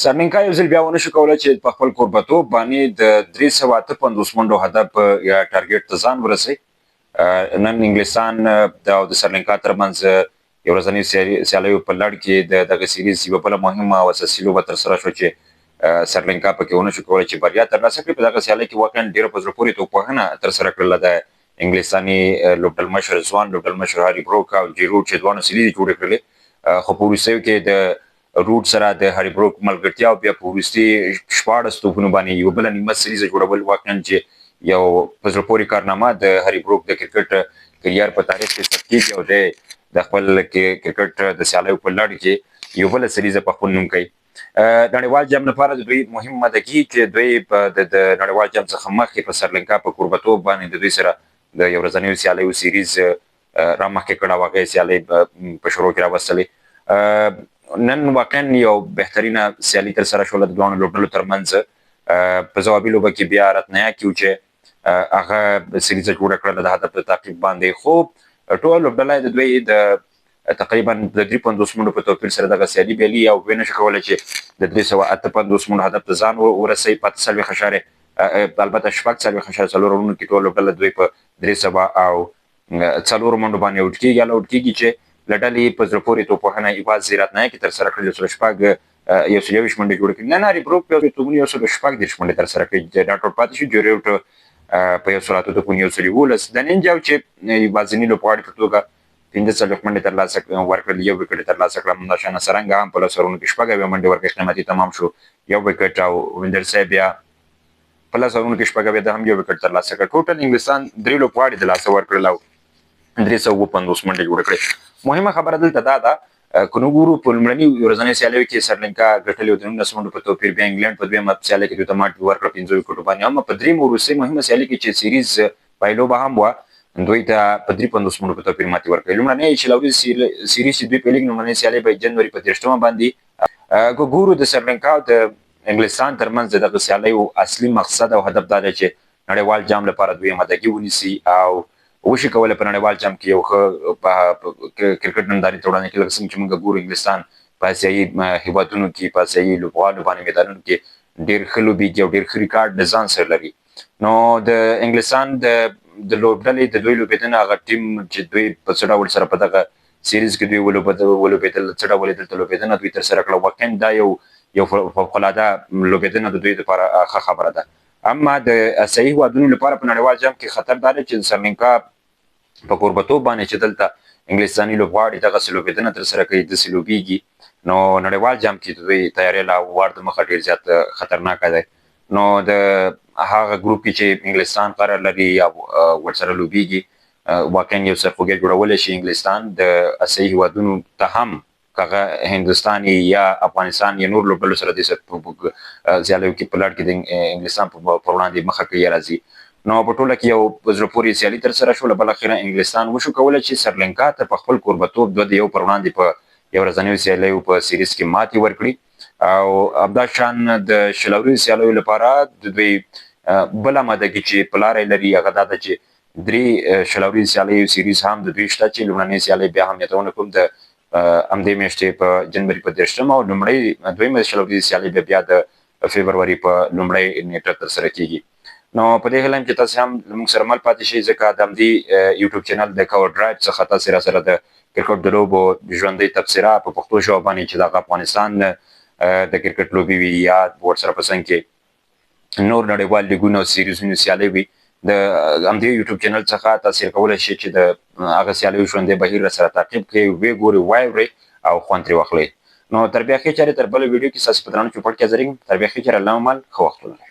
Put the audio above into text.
سرلنکا یو ځل بیا ونه شو کولای چې په خپل کوربتوب باندې د 358 منډو هدف یا ټارګټ ته ځان ورسوي. نن انګلستان او د سرلنکا ترمنځ یو ورځنۍ سیالیو په لړ کې د دغه سیریز یوه بله مهمه او اساسي لوبه ترسره شوه چې سرلنکا پکې ونه شو کولای چې بریا ترلاسه کړي. په دغه سیالۍ کې واقعا ډېره په زړه پورې توپوهنه ترسره کړله د انګلستاني لوبډلمشر، ځوان لوبډلمشر هاري بروک او جي روټ چې دواړو سلیزې جوړې کړلې، خو په وروستیو کې د روټ سره د هاري بروک ملګرتیا او بیا په وروستي 16 توپونو باندې یوه بله نیمه سلیزه جوړول واقعا چې یو په زړه پورې کارنامه د هاري بروک د کرکټ کریر په تاریخ کې ثبت کېږي او دی د خپل کرکټ د سیالیو په لړ کې یو بله سلیزه په خپل نوم کوي. نړیوال جام لپاره د دوی مهم مدګي چې دوی په د نړیوال جام څخه مخکې په سرلنکا په کوربتوب باندې د دوی سره د یو ورځنیو سیالیو سیریز را مخکې کړ او هغې سیالۍ په شروع کې راوستلې. نن واقعا یو بهترینه سیالي ترسره شوله د دواړو لوبډلو ترمنځ. په ځوابي لوبه کې بیا رتنیاکي و چې هغه سریزه جوړه کړله د هدف د تعقیب باندې، خو ټوله لوبډله د دوی د تقریبا د 53 منډو په توپیر سره دغه سیالي بېلي او ویې نشو کولی چې د 358 منډو هدف ته ځان ورسوي. په 48 اشاره البته 46.4 اورونو کې ټوله لوبډله دوی په 304 منډو باندې اوټ کېږي. هله اوټ کېږي چې له ډلې په زړه پورې توپوهنه یوازې رتنایکي ترسره کړې، 106 121 منډې جوړې کړې. نن هاري بروک په توپونو 136 منډې ترسره کړې، ډاټ اوټ پاتې شو. جوریوټ په 108 توپونو 111، د نینجاو چې یوازیني لوبغاړي په توګه 45 منډې ترلاسه ورکړل، یو ویکټ یې ترلاسه کړه. همداشان سرنګ هم په 10 اورونو کې 76 منډې ورکړې، قیمتي تمام شو، یو ویکټ. او ویندرسای بیا په 10 اورونو کې 76 ده هم یو ویکټ ترلاسه کړ. ټوټل انګلستان درې لوبغاړي د لاسه ورکړل او 357 منډې جوړې کړې. مهمه خبره دلته دا ده، که نو ګورو په لومړني ورځنۍ سیالیو کې سرلنکا ګټلې او د 19 منډو په توپیر، بیا انګلینډ په دویمه سیالۍ کې دوی ته ماتې ورکړه 5 ویکټو باندې، اما په درېیمه وروستۍ مهمه سیالي کې چې سیریز پایلوبه هم وه دوی ته په 53 منډو په توپیر ماتې ورکړې. لومړنۍ شل اوریز سیریز چې دوی پیلېږي، لومړنۍ سیالۍ به جنوري په 30مه باندې. که ګورو د سرلنکا او د انګلستان ترمنځ د دغه سیالیو اصلي مقصد او هدف دا دی چې نړیوال جام لپاره دوی آمادګي ونیسي او وشي کولی په نړیوال جام کې یو ښه کرکټ نندارې ته وړاندې کړي. لکه څنګه چې موږ ګورو انګلستان په اسیایي هیوادونو کې په اسیایي لوبغالو باندې میدانونو کې ډېر ښه لوبېږي او ډېر ښه ریکارډ د ځان سره لري. نو د انګلستان د لوبډلې د دوی لوبېدنه، هغه ټیم چې دوی په څه ډول سره په دغه سیریز کې دوی ولوبېدل، څه ډول یې دلته لوبېدنه دوی ترسره کړه، واقعا دا یو فوقالعاده لوبېدنه د دوی لپاره ښه خبره ده. اما د اسیایي هیوادونو لپاره په نړیوال جام کې خطر دا دی چې د سرلنکا په کوربتوب باندې چې دلته انګلستاني لوبغاړي دغسې لوبېدنه ترسره کوي، داسې لوبېږي، نو نړیوال جام کې د دوی تیاری لا وار د مخه ډېر زیات خطرناکه دی. نو د هغه ګروپ کې چې انګلستان قرار لري یا ورسره لوبېږي، واقعا یو سرخوږی جوړولی شي انګلستان د اسیایي هیوادونو ته هم، که هغه هندوستان یا افغانستان یا نور لوبډلو سره د سیالیو کې په لړ کې د انګلستان پر وړاندې مخه کوي راځي. نو په ټوله کې یو په زړه پورې سیالي ترسره شوله. بالاخره انګلستان وشو کولی چې سرلنکا ته په خپل کوربتوب 2-1 پر وړاندې په یو ورځنیو سیالیو په سیریز کې ماتې ورکړي. او همداشان د 20 اوریزو سیالیو لپاره د دوی بله آمادګي چې په لاره یې لري هغه دا ده چې درې 20 اوریزې سیالیو سیریز هم د دوی شته چې لومړنۍ سیالۍ بیا هم یادونه کوم د همدې میاشتې په جنوري په 30مه او لومړۍ دویمه 20 اوریزې سیالۍ به بیا د فبروري په لومړۍ نیټه ترسره کېږي. نو په دې هیله یم چې تاسې هم له موږ سره مل پاتې شئ، ځکه د همدې یوټیوب چینل د کور ډرایو څخه تاسې را سره د کرکټ د لوبو ژوندۍ تبصره په پښتو ژبه باندې چې دغه افغانستان د کرکټ لوبې وي یا ورسره په څنګ کې نور نړیوال لیګونه او سیریزونو سیالۍ وي، د همدې یوټیوب چینل څخه تاسې کولی شئ چې د هغه سیالیو ژوندی بهیر را سره تعقیب کړئ، ویې ګورئ، وایورئ او خوند ترې واخلئ. نو تر بیا ښې چارې، تر بله ویډیو کې ستاسې په درانه چوپړ کې حاضرېږم. تر بیا ښې چارې، الله مو مل، ښه وخت ولرئ.